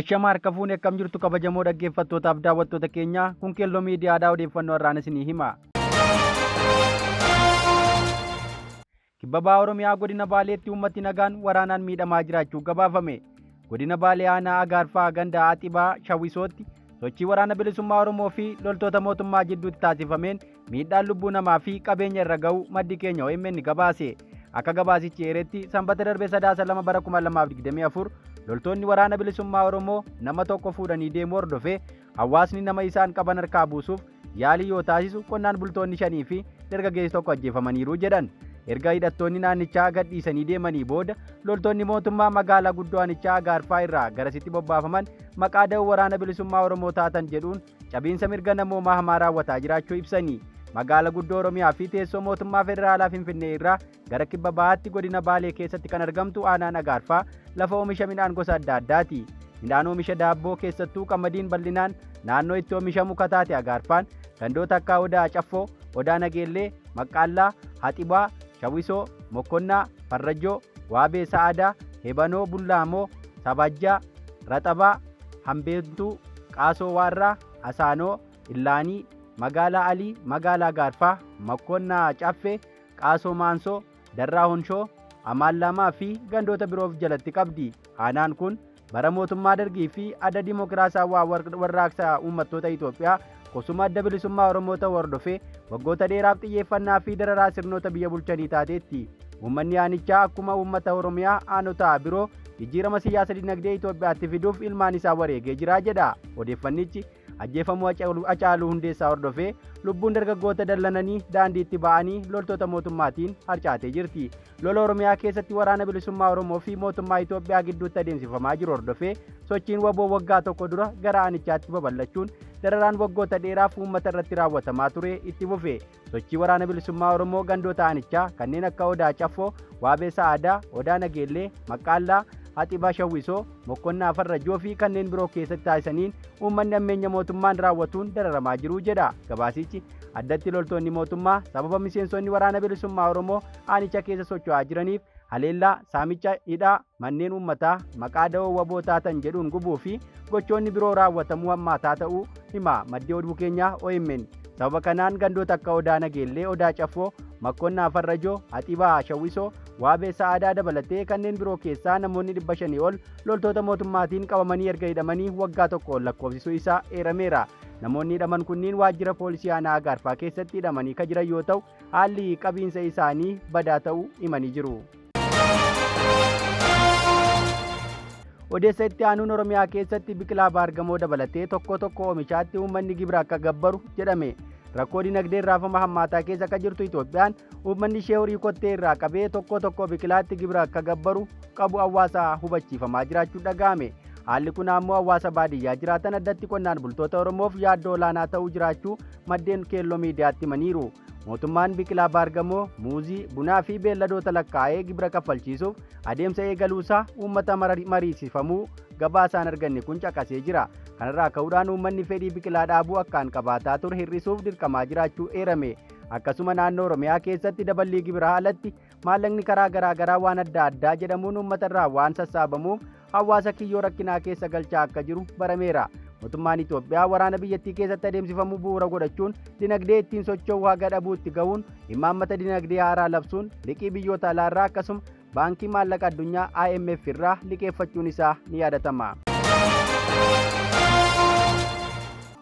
Ashama harka fuune, akkam jirtu kabajamoo dhaggeeffattootaaf daawwattoota keenya? Kun Keelloo Miidiyaadhaa. Odeeffannoo irraan isinii hima. Kibba Baha Oromiyaa godina Baaleetti uummati nagaan waraanaan miidhamaa jiraachuu gabaafame. Godina Baalee aanaa Agaarfaa ganda Axibaa Shawisootti sochii Waraana Bilisummaa Oromoo fi loltoota mootummaa jidduutti taasifameen miidhaan lubbuu namaa fi qabeenya irra ga'uu maddi keenya OMN gabaase. Akka gabaasichi eeretti, Sanbata darbe Sadaasa 2 bara 2024 loltoonni Waraana Bilisummaa Oromoo nama tokko fuudhanii deemuu hordofee hawaasni nama isaan qaban harkaa buusuuf yaalii yoo taasisu qonnaan bultoonni shanii fi dargaggeessi tokko ajjeefamaniiru jedhan. Erga hidhattoonni naannichaa gadhiisanii deemanii booda loltoonni mootummaa magaalaa guddoo aanichaa Agaarfaa irraa garasitti bobbaafaman maqaa da'oo Waraana Bilisummaa Oromoo taatan jedhuun cabiinsa mirga namoomaa hamaa raawwataa jiraachuu ibsanii. Magaala guddoo Oromiyaa fi teessoo mootummaa federaalaa Finfinnee irraa gara kibba bahaatti godina Baalee keessatti kan argamtu aanaan Agaarfaa lafa oomisha midhaan gosa adda addaati. Midhaan oomisha daabboo, keessattuu qamadiin bal'inaan naannoo itti oomishamu kataate Agaarfaan gandoota akka Odaa Caffoo, Odaa Nageellee, Maqqaallaa, Haxibaa, Shawisoo, Mokkonnaa, Farrajoo, Waabee Sa'aadaa, Hebanoo Bullaamoo, Sabajjaa, Raxabaa, Hambeentuu, Qaasoo Waarraa, Asaanoo, Illaanii, Magaalaa Alii, Magaalaa Gaarfaa, Makkonnaa Caffee, Qaasoo Maansoo, Darraa Honshoo, Amaallaamaa fi gandoota biroof jalatti qabdi. Aanaan kun bara mootummaa Dargii fi Adda Dimookiraasawaa Warraaqsa Uummattoota Itoophiyaa kosuma Adda Bilisummaa Oromoo ta'uu hordofee waggoota dheeraaf xiyyeeffannaa fi dararaa sirnoota biyya bulchanii taateetti. Uummanni aanichaa akkuma uummata Oromiyaa aanota biroo jijjiirama siyaasa dinagdee Itoophiyaatti fiduuf ilmaan isaa wareegee jira jedha odeeffannichi. Ajjeefamuu Hacaaluu Hundeessaa hordofee lubbuun dargaggoota dallananii daandiitti ba'anii loltoota mootummaatiin harcaatee jirti. Lola Oromiyaa keessatti Waraana Bilisummaa Oromoo fi mootummaa Itoophiyaa gidduutti adeemsifamaa jiru hordofee sochiin WBO waggaa tokko dura gara aanichaatti babal'achuun dararaan waggoota dheeraaf uummata irratti raawwatamaa ture itti fufe. Sochii Waraana Bilisummaa Oromoo gandoota aanichaa kanneen akka Odaa Caffoo, Waabee Sa'aadaa, Odaa Nageellee, Maqqaallaa, Haxibaa Shawwisoo, Mokkonnaa Farrajoo fi kanneen biroo keessatti taasisaniin uummanni hammeenya mootummaan raawwatuun dararamaa jiru jedha gabaasichi. Addatti loltoonni mootummaa sababa miseensonni Waraana Bilisummaa Oromoo aanicha keessa socho'aa jiraniif haleellaa, saamicha, hidhaa, manneen uummataa maqaa da'oo WBO taatan jedhuun gubuu fi gochoonni biroo raawwatamuu hammaataa ta'uu hima maddi oduu keenyaa OMN. Sababa kanaan gandoota akka Odaa Nageellee, Odaa Caffoo, Makkonnaa Farrajoo, Haxibaa Shawwisoo, Waabee Sa'aadaa dabalatee kanneen biroo keessaa namoonni 500 ol loltoota mootummaatiin qabamanii erga hidhamanii waggaa tokko ol lakkoofsisuu isaa eerameera. Namoonni hidhaman kunniin waajjira poolisii aanaa Agaarfaa keessatti hidhamanii ka jiran yoo ta'u, haalli qabiinsa isaanii badaa ta'uu himanii jiru. Odeessa itti aanuun, Oromiyaa keessatti biqilaa baargamoo dabalatee tokko tokko oomishaatti uummanni gibira akka gabbaru jedhame. Rakkoo dinagdeen raafama hammaataa keessa akka jirtu Itoophiyaan uummanni ishee horii kottee irraa qabee tokko tokko biqilaatti gibira akka gabbaru qabu hawaasa hubachiifamaa jiraachuu dhaga'ame. Haalli kun ammoo hawaasa baadiyyaa jiraatan, addatti qonnaan bultoota Oromoof yaaddoo olaanaa ta'uu jiraachuu maddeen Keelloo Miidiyaatti himaniiru. Mootummaan biqilaa baargamoo, muuzii, bunaa fi beelladoota lakkaa'ee gibira kaffalchiisuuf adeemsa eegaluusaa uummata mariisifamuu gabaasaan arganne kun caqasee jira. Kanarraa ka'uudhaan uummanni fedhii biqilaa dhaabuu akkaan qabaataa ture hir'isuuf dirqamaa jiraachuu eerame. Akkasuma naannoo Oromiyaa keessatti daballii gibiraa alatti maallaqni karaa garaa garaa waan adda addaa jedhamuun uummata irraa waan sassaabamuuf hawaasa kiyyoo rakkinaa keessa galchaa akka jiru barameera. Mootummaan Itoophiyaa waraana biyyattii keessatti adeemsifamu bu'uura godhachuun dinagdee ittiin socho'u haga dhabuutti gahuun imaammata dinagdee haaraa labsuun liqii biyyoota alaarraa akkasuma Baankii Maallaqa Addunyaa IMF irraa liqeeffachuun isaa ni yaadatama.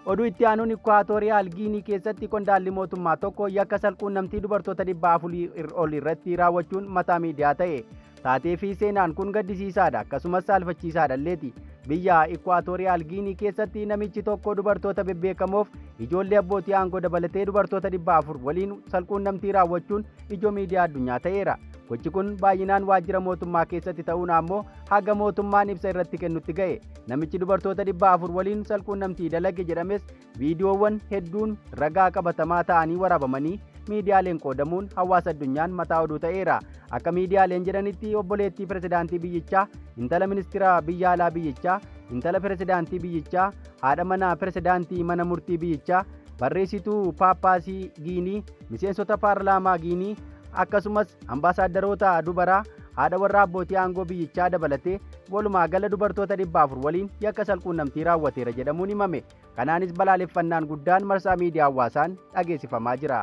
Oduu itti aanuun, Ikkuwaatooriyaal Giinii keessatti qondaalli mootummaa tokko yakka salquunnamtii dubartoota 400 ol irratti raawwachuun mataa miidiyaa ta'e. Taatee fi seenaan kun gaddisiisaadha, akkasumas saalfachiisaadha illeeti. Biyya Ikkuwaatooriyaal Giinii keessatti namichi tokko dubartoota bebbeekamoof ijoollee abbootii aangoo dabalatee dubartoota 400 waliin salquunnamtii raawwachuun ijoo miidiyaa addunyaa ta'eera. Gochi kun baay'inaan waajjira mootummaa keessatti ta'uun ammoo haga mootummaan ibsa irratti kennutti ga'e. Namichi dubartoota 400 waliin salquunnamtii dalage jedhames viidiyoowwan hedduun ragaa qabatamaa ta'anii waraabamanii miidiyaaleen qoodamuun hawaasa addunyaan mataa oduu ta'eera. Akka miidiyaaleen jedhanitti obboleettii pirezidaantii biyyichaa, intala ministira biyya alaa biyyichaa, intala pirezidaantii biyyichaa, haadha manaa pirezidaantii mana murtii biyyichaa, barreessituu Paappaasii Giinii, miseensota paarlaamaa Giinii, akkasumas ambaasaaddaroota dubaraa, haadha warraa abbootii aangoo biyyichaa dabalatee walumaa gala dubartoota 400 waliin yakka salquunnamtii raawwateera jedhamuun himame. Kanaanis balaaleffannaan guddaan marsaa miidiyaa hawaasaan dhageessifamaa jira.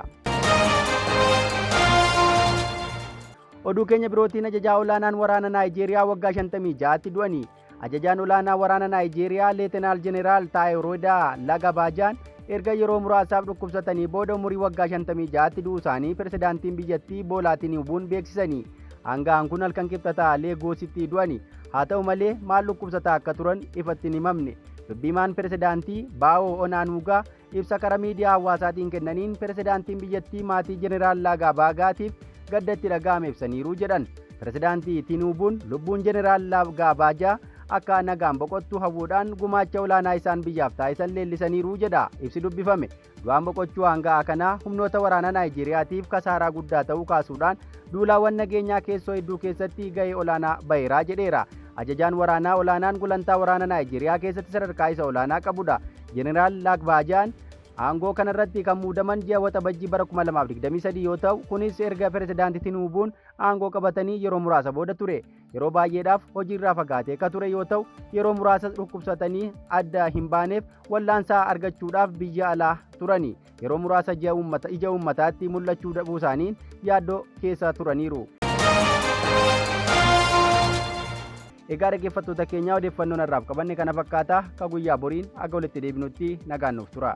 Oduu keenya birootiin ajajaa olaanaan waraana Naayijeeriyaa waggaa 56tti du'anii. Ajajaan olaanaa waraana Naayijeeriyaa Leetenaal Jeneraal Taayiroidaa Lagabaajaan erga yeroo muraasaaf dhukkubsatanii booda umurii waggaa 56tti du'uu isaanii pirezidaantiin biyyattii Boolaa Tinubuun beeksisanii. Aanga'aan kun halkan Kibxataa Leegoositti du'ani. Haa ta'u malee maal dhukkubsataa akka turan ifatti hin himamne. Dubbiimaan pirezidaantii Baa'oo Onaanuugaa ibsa karaa miidiyaa hawaasaatiin kennaniin pirezidaantiin biyyattii maatii Jeneraal Laagaabaagaatiif gadda itti dhaga'ame ibsaniiru jedhan. Pirezidaantii Tinubuun lubbuun Jeneraal Laagaabaajaa akka nagaan boqottu hawwuudhaan gumaacha olaanaa isaan biyyaaf taasisan leellisaniiru jedha ibsi dubbifame. Du'aan boqochuu aanga'aa kanaa humnoota waraanaa Naayijeeriyaatiif kasaaraa guddaa ta'uu kaasuudhaan duulaawwan nageenyaa keessoo hedduu keessatti gahee olaanaa baheeraa jedheera. Ajajaan waraanaa olaanaan gulantaa waraana Naayijeeriyaa keessatti sadarkaa isa olaanaa qabudha. Jeneraal Laagbaajaan aangoo kanarratti kan muudaman ji'a Waxabajjii bara 2023 yoo ta'u, kunis erga pirezidaantii Tinubuun aangoo qabatanii yeroo muraasa booda ture. Yeroo baay'eedhaaf hojiirraa fagaatee ka ture yoo ta'u, yeroo muraasa dhukkubsatanii adda hin baaneef wallaansaa argachuudhaaf biyya alaa turani. Yeroo muraasa ija uummataatti mul'achuu dhabuu isaaniin yaaddoo keessa turaniiru. Egaa dhaggeeffattoota keenyaa, odeeffannoon har'aaf qabanne kana fakkaata. Ka guyyaa boriin aga walitti deebinutti nagaan nuuf tura.